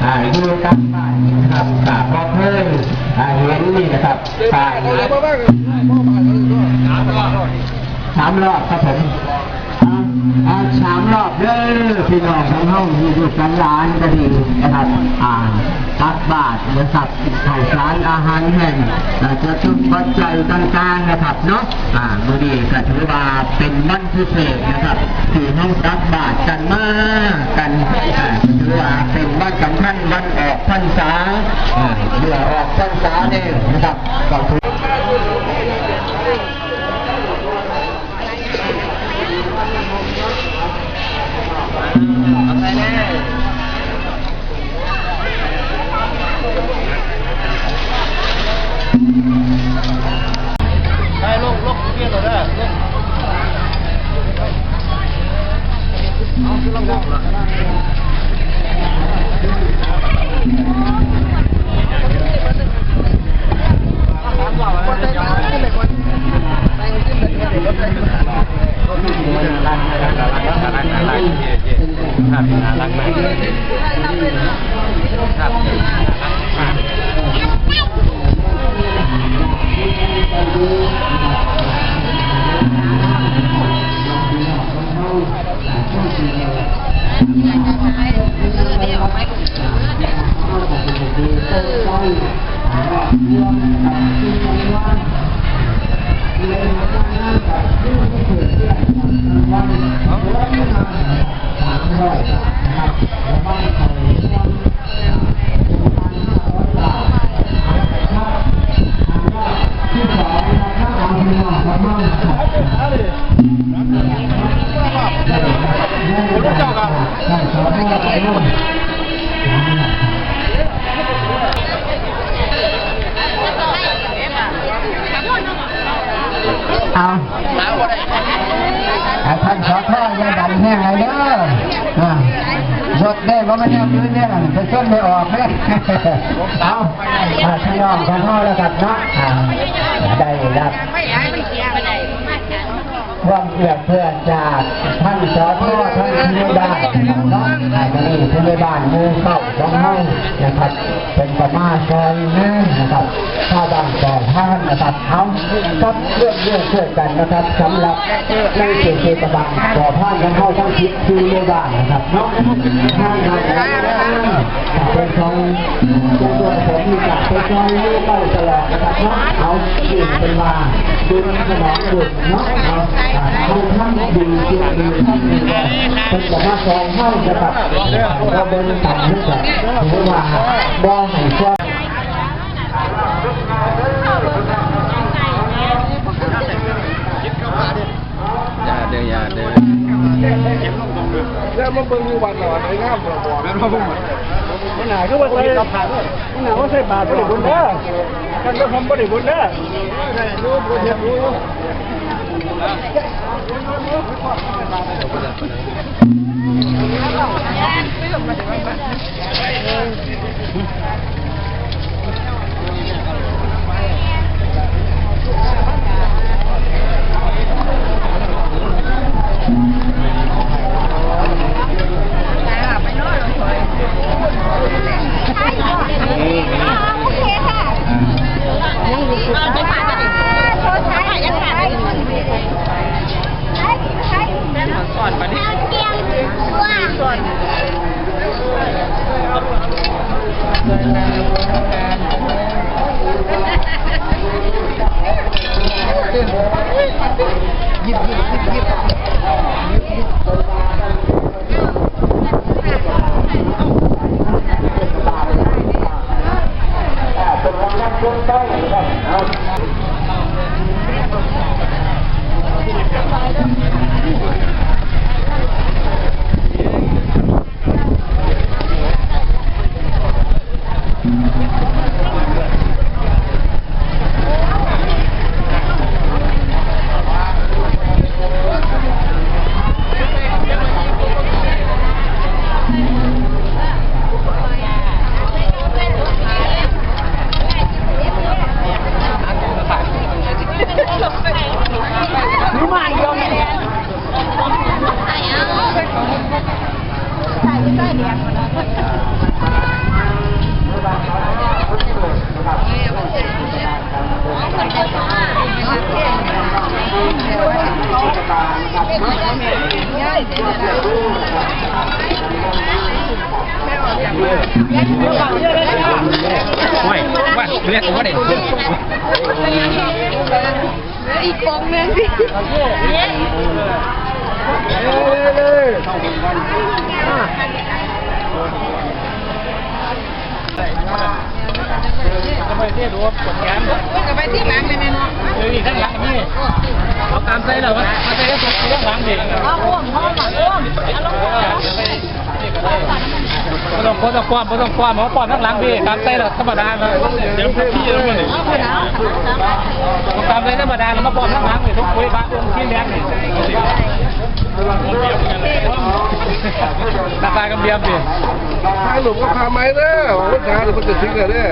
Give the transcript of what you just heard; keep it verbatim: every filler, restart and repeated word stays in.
อ่าอยู่ตามบ้านนะครับก็บ่เคยอ่าเห็นนี่นะครับป้ายสามรอบครับผมอ่าอ่าสามรอบเด้อพี่น้องของเฮาอยู่ลูกหลานก็ดีนะครับอ่าตักบาตรนะครับข้าวสารอาหารแห้งอ่าจะต้องปัจจัยต่างๆนะครับเนาะ อ่ามื้อนี้ก็ถือว่าเป็นวันพิเศษนะครับที่เฮาตักบาตรกันมากันอ่าถือว่าเป็นวันสำคัญวันออกพรรษาอ่าเมื่อออกพรรษาแล้วนะครับก็ถือ น่ารักมากภาพน่ารักมาก เอา อ่าท่านสอทออย่าดันแห้งเลยเด้ออ่ารถได้บ่มาแนวอื่นเนี่ยไปชนได้ออกเนี่ยเอาอ่าพี่น้องของเฮาแล้วกันเนาะอ่าได้รับความเอื้อเฟื้อจากท่านสอทอท่านผู้ใหญ่บ้านเนาะอ่าวันนี้ผู้ใหญ่บ้านหมู่เก้าของเฮานะครับ เป็นประมาณซอยหนึ่งนะครับชาวบ้านก่อท่านนะครับเอาครับเรื่องเรื่องช่วยกันนะครับสำหรับในเขตเทศบาลก่อท่านกันเข้าทั้งสิบคือในบ้านนะครับเนาะทางการเป็นซอยจะตัวผมมีการเป็นซอยหมู่เก้าตลอดนะครับเนาะเอาเปลี่ยนเป็นว่าบุญสนองบุญเนาะเอาเอาท่านดีเกียรติดีท่านดีเป็นประมาณซอยเท่านะครับเราเดินต่างนะครับถือว่า บ่ให้ความ อย่าเด้อ อย่าเด้อ แล้วมาเบิ่งอยู่วัดหน่อย งามบ่ แม่นบ่ มันหนาคือว่าใส่ มันหนาว่าใส่บาตรบ่ได้บุญเด้อ ท่านก็ทำบ่ได้บุญเด้อ ได้รู้บุญเฮ็ดรู้ สอนปะเนี่ย สอน ว้ายว้ายเรียกว่าเด็ก อีกองค์หนึ่ง ทำไมเตี้ยดูว่าปวดแขน จะไปที่หลังเลยแม่เนาะ เออนี่ข้างหลังนี่เอาตามใส่แล้วมาใส่แล้วตรงข้างหลังดิ เอาอ้วมเอาหลังอ้วมเอาลงมา ไม่ต้องป้อนต้องป้อนไม่ต้องป้อนเพราะป้อนข้างหลังพี่ตามใส่แล้วธรรมดาเลยเดี๋ยวพี่เดี๋ยวมัน เอาไปแล้ว เอาตามใส่ธรรมดาแล้วมาป้อนข้างหลังเลยทุกคุยพระองค์ที่แดงนี่ราคากันเบียมดิ พาหลวงก็พาไม้เด้อวันพระหลวงพ่อจะทิ้งเลยเด้อ